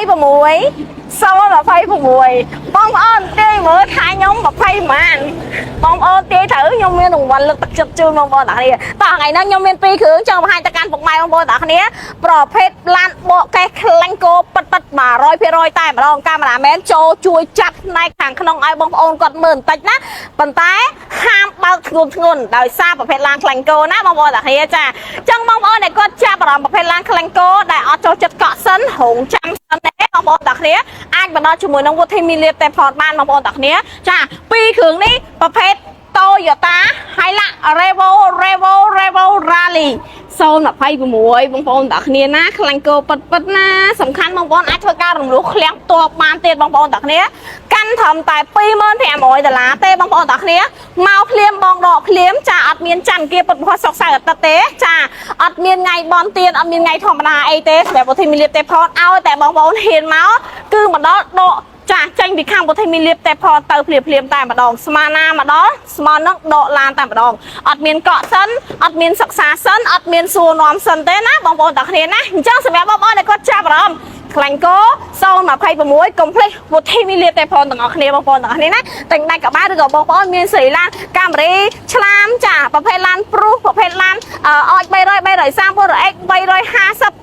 026បងប្អូនទាយមើលថាខ្ញុំ20ប៉ុន្មានបងប្អូនទាយត្រូវខ្ញុំមានរង្វាន់លើកទឹកចិត្តជូនបងប្អូនទាំងគ្នាតោះថ្ងៃហ្នឹងខ្ញុំមានពីរគ្រឿងចង់បង្ហាញទៅកាន់ពុកម៉ែបងប្អូនទាំងគ្នាប្រភេទឡានបកកេះខ្លាញ់គោពិតពិត100%តែម្ដងកាមេរ៉ាមែនចូលជួយចាប់ផ្នែកខាងក្នុងឲ្យបងប្អូនគាត់មើលបន្តិចណាប៉ុន្តែហាមបើកធ្ងន់ធ្ងន់ដោយសារប្រភេទឡានខ្លាញ់គោណាបងប្អូនទាំងគ្នាចាអញ្ចឹងបងប្អូនដែលគាត់ចាប់អារម្មណ៍ប្រភេទឡានខ្លាញ់គោដែលអត់ចូលចិត្តកក់សិនរងចាំសិនទេបងប្អូនទាំងគ្នាអាចបណ្ដោះជាមួយនឹងវុធីមីលៀបតែផតបានបងប្អូនទាំងគ្នាចាពីរគ្រឿងនេះប្រភេទ Toyota Hilux Revo Revo Revo Rally 026បងប្អូនទាំងគ្នាណាខ្លាញ់គោពិតពិតណាសំខាន់បងប្អូនអាចធ្វើការរំលោះឃ្លាំងផ្ទាល់បានទៀតបងប្អូនទាំងគ្នាកាន់ត្រឹមតែ2500ដុល្លារទេបងប្អូនទាំងគ្នាមកភ្លាមបងដកភ្លាមចាអត់មានច័ន្ទគាពុតពហសុកសៅរ៍អាទិត្យទេចាអត់មានថ្ងៃបនទៀនអត់មានថ្ងៃធម្មតាអីទេសម្រាប់វុធីមីលៀបទេផតឲ្យតែបងប្អូនហ៊ានមកគឺមកដល់ដកចាចេញពីខាងពុទ្ធមីលៀបតែផតទៅភ្លាមភ្លាមតែម្ដងស្មាណាមកដល់ស្មនឹងដកឡានតែម្ដងអត់មានកក់សិនអត់មានសិក្សាសិនអត់មានសួរនាំសិនទេណាបងប្អូនទាំងគ្នាណាអញ្ចឹងសម្រាប់បងប្អូនដែលគាត់ចាប់អារម្មណ៍ខ្លាញ់កោ026កុំភ្លេចវុធីមីលៀបតែផងទាំងអស់គ្នាបងប្អូនទាំងអស់គ្នាណាតែងដាច់ក៏បានឬក៏បងប្អូនមានសេរីឡានកាមេរីឆ្លាមចាប្រភេទឡានព្រុសប្រភេទឡានអច300 330 400X 350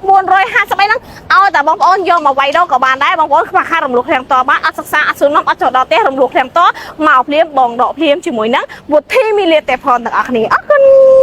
450អីហ្នឹងឲ្យតែបងប្អូនយកមកវាយដូរក៏បានដែរបងប្អូនខ្វះខាតរំលោះឃ្លាំងតបានអត់សិក្សាអត់សួរនាំអត់ចូលដល់ផ្ទះរំលោះឃ្លាំងតមកភ្លាមបងដកភ្លាមជាមួយនឹងវុធីមីលៀបតែផងទាំងអស់គ្នាអរគុណ។